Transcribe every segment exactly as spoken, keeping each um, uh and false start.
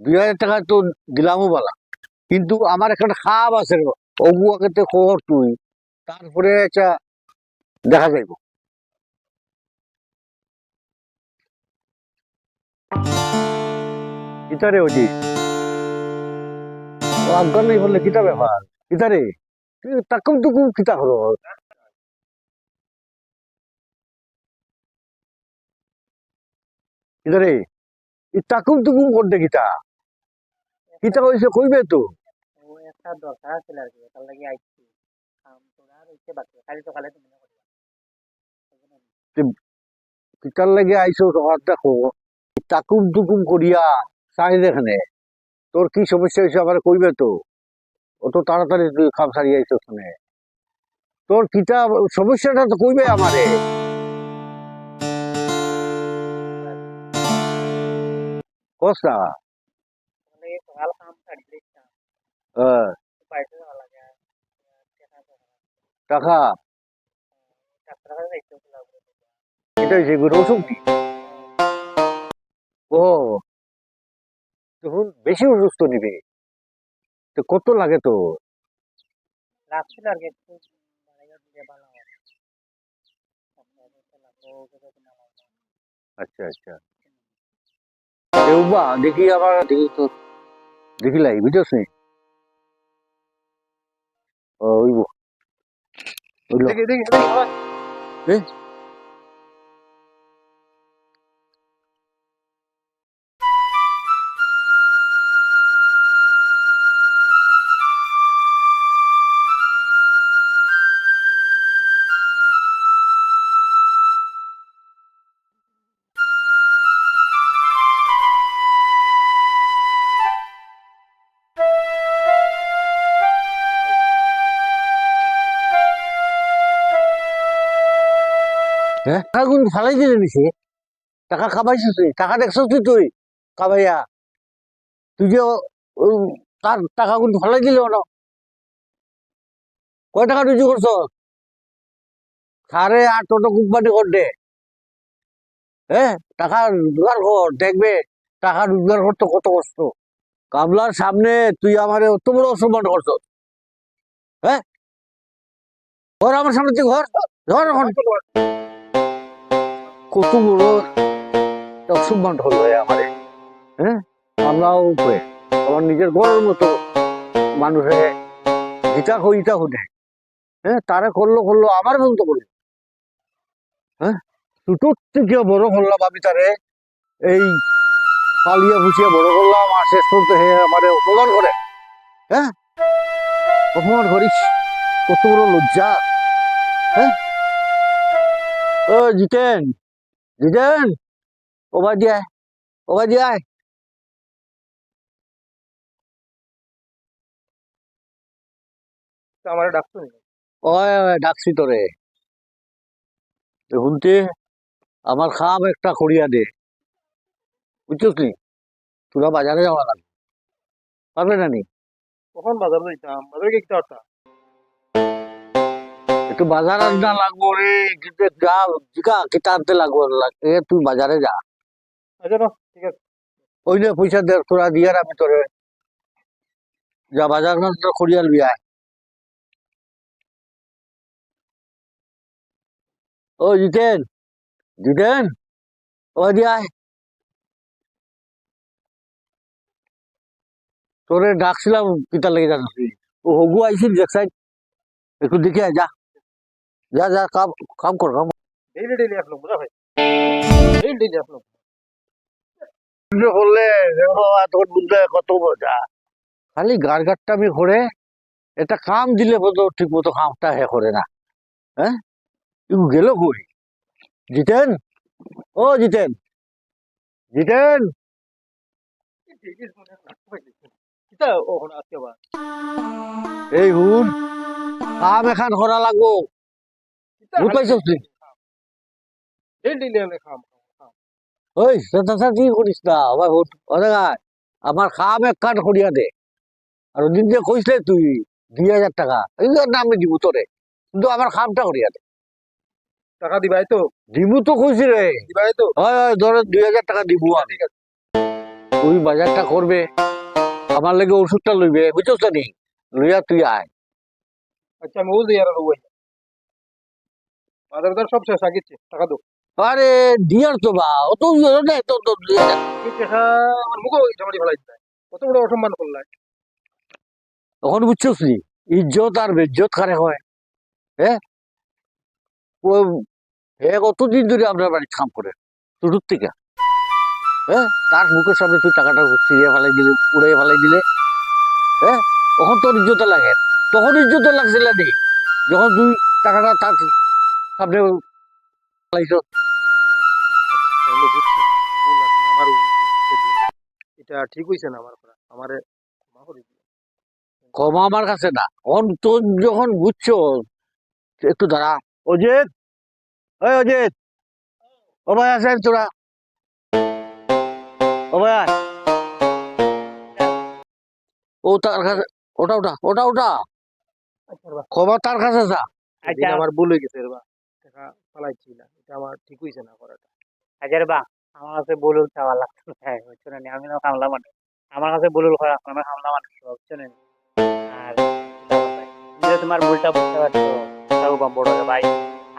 দুই হাজার টেকা তো দিলামও বালা, কিন্তু আমার একটা খাম আছে রে, অগু আগে তে কর তুই, তারপরে আচ্ছা দেখা যাইব। কিতা রে অজি? ও আফগান নাই বললে কিতা ব্যাপার? কিতা রে? তুই তাকুম তুকুম কিতা করো? কিতা রে? ই তাকুম তুকুম করতে কিতা? কিতা কইছে কইবে তো? ও একটা দরকার আছিল আর কি, তার লাগি আইছি। কাম তো আর হইছে বাকি, খালি সকালে তুমি না করিবা। তে কিতার লাগি আইছো সকাল দেখো? তাকুম তুকুম করিয়া চাই যেখানে। তোর কি সমস্যা হইছে আমারে কইবে তো? অত তাড়াতাড়ি তুই কাম সারিয়া আইছস কেনে? তোর কিতা সমস্যাটা তো কইবে আমারে। কস না। মানে সকাল কাম ছাড়ি দিতাম। হ্যাঁ। বাইরে যাওয়া লাগে। টাকা। এটা হইছে এগুলো অসুখ কি? ও, তখন বেশি অসুস্থ নিবে। তো কত লাগে তো? লাগছিল আর কি, একটু বাড়াইয়া দিলে ভালো হয়। আচ্ছা, আচ্ছা। এ উবা, দেখি আবার, দেখি তো, দেখি লাই, বুঝছস নি? ও, ওইব। ওইল। দেখি, দেখি, দেখি, আবার। এ? হ্যাঁ? টাকা কোন ফালাই দিলে নিছে? টাকা খাবাইছিস তুই? টাকা দেখছস তুই, তুই? খাবাইয়া। তুই যে ও, ও, তার টাকা কোন ফালাই দিলে ওরা? কয় টাকা রুজি করছস? সাড়ে আট অটো কোম্পানি করতে। হ্যাঁ, টাকা রোজগার কর, দেখবে টাকা রোজগার করতে কত কষ্ট। কামলার সামনে তুই আমারে অত বড় অসম্মান করছস, হ্যাঁ? ঘর আমার সামনে তুই ঘর, ঘর এখন। কত বড় একটা অসম্মান হলো রে আমারে, হ্যাঁ? কামলার উপরে, আমার নিজের ঘরের মতো মানুষে যেটা কই ইটা হুনে, হ্যাঁ, তারে করলো করলো, আমার বন্ধ করলো, হ্যাঁ, ছোট থেকে বড় করলাম আমি তারে, এই পালিয়া ফুসিয়া বড় করলাম, আর শেষ পর্যন্ত হে আমারে অপমান করে, হ্যাঁ, অপমান করিস, কত বড় লজ্জা, হ্যাঁ। ও জিতেন, জিতেন, ও বাদ দিয়ে আয়, ও বাদ দিয়ে আয়। তে আমারে ডাকছো নি? ওই, ওই, ডাকছি তোরে। তে হুনতে আমার কাম একটা করিয়া দে। বুঝছস নি? তোরা বাজারে যাওয়া লাগবে। পারবে না নি? কখন বাজার যাইতাম? বাজারে গিয়ে কিতা করতাম? একটু বাজার আনতে লাগবো রে, কিন্তু যা জিকা কিতা আনতে লাগবো, লাগ-, এ তুই বাজারে যা। আচ্ছা, না, ঠিক আছে। ওই নে পয়সা দে, তোরা দিয়ার আমি তোরে। যা বাজার ঘাট করিয়া লই আয়। ও জিতেন, জিতেন, ও দি আয়। তোরে ডাকছিলাম কিতার লাগি জানিস নি? ও হগু আইছিল যে সাইড, একটু দেখে আয়, যা। যা, যা, কাম, কাম কর, কাম কর। ডেইলি, ডেইলি এক নম্বর, হ্যাঁ ভাই। ডেইলি, ডেইলি এক নম্বর। বন্ধ করলে, ও, আর তোর বন্ধু কত মজা। খালি গার গারটা আমি করে, একটা কাম দিলে বোধ হয় ঠিক মতো কামটা হে করে না। হ্যাঁ? তুই গেল কই? জিতেন? ও জিতেন? জিতেন? কিতা ওখানে আজকে আবার? এই হুন, কাম এখান করা লাগবো। কিতা বুঝ পাইছস তুই? ডেইলি, ডেইলি আমি কাম, কাম, কাম। ওই, তা, তা, তা, কি করিস না? আমার হুন, ও জায়গায়, আমার কাম এক কান করিয়া দে। আর ওদিন যে কইসলে তুই, দুই হাজার টাকা, এই যে নামে দিব তোরে। কিন্তু আমার কামটা করিয়া দে। টাকা দিবাই তো? দিমু তো কইছি রে। দিবাই তো? হয়, হয়, ধরে দুই হাজার টাকা দিমু আমি। ঠিক আছে। তুই বাজারটা করবে, আমার লাগি ঔষধটা লইবে, বুঝছস না নি? লইয়া তুই আয়। আচ্ছা, আমি ও যাই আর ওই। বাজার উজার সব শেষ, আগিচ্ছে, টাকা দাও। আরে, দিয়ার তো বা, অত ইয়ে নাই তো, তো, তো, দুই হাজার। তুমি টাকা আমার মুখো ইটা মারি ফেলাই দিলায়। কত বড় অসম্মান করলায়। অখন বুঝছস নি? ইজ্জত আর বেইজ্জত কারে কয়? হ্যাঁ? ও, হে কতদিন ধরি আমরার বাড়িত কাম করে, ছোটর থাকি। হ্যাঁ? তার মুখর সামনে তুই টাকাটা ছিড়িয়া ফালাই দিলে, উড়াইয়া ফালাই দিলে, হ্যাঁ? অখন তোর ইজ্জতে লাগে, তখন ইজ্জতে লাগছিল নি, যখন তুই টাকাটা তার সামনে ফালাইছস। তাইলে বুঝছি, ভুল আছে, আমার ভুল হইছে, সেদিন। এটা ঠিক হইছে না আমার করা, আমারে ক্ষমা করে দিও। ক্ষমা আমার কাছে না, অখন তো যখন বুঝছস, একটু দাঁড়া। অজিত, এই অজিত, ও ভাই, আছেন তোরা? ও ভাই, আয়। ও তার কাছে, ওটা, ওটা, ওটা, ওটা। আচ্ছা, বাবা। ক্ষমা তার কাছে চা। আচ্ছা। আমার ভুল হয়ে গেছে রে বা। টাকা ফালাইছি না, এটা আমার ঠিক হইছে না করাটা। আচ্ছা রে বা, আমার কাছে ভুল চাওয়া লাগতো না, বুঝছো না নি? আমি তো কামলা মানুষ, আমার কাছে ভুল করা, আমার কামলা মানুষ, বুঝছো না নি? আর তুমি যে তোমার ভুলটা বুঝতে পারছো, তাও বা বড় রে ভাই,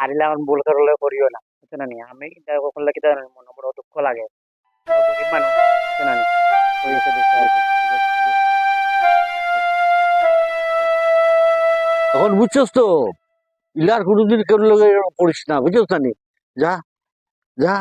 আর ইলা আমার ভুল করলে করিও না, বুঝছো না নি? আমি এটা করলে কি জানো, মনে বড় দুঃখ লাগে। গরিব মানুষ, বুঝছো না নি? ওই হিসেবে আর কি। অখন বুঝছস তো, ইলা আর কোনোদিন কেউর লগে এরকম করিস না, বুঝছস না নি? যা, যা,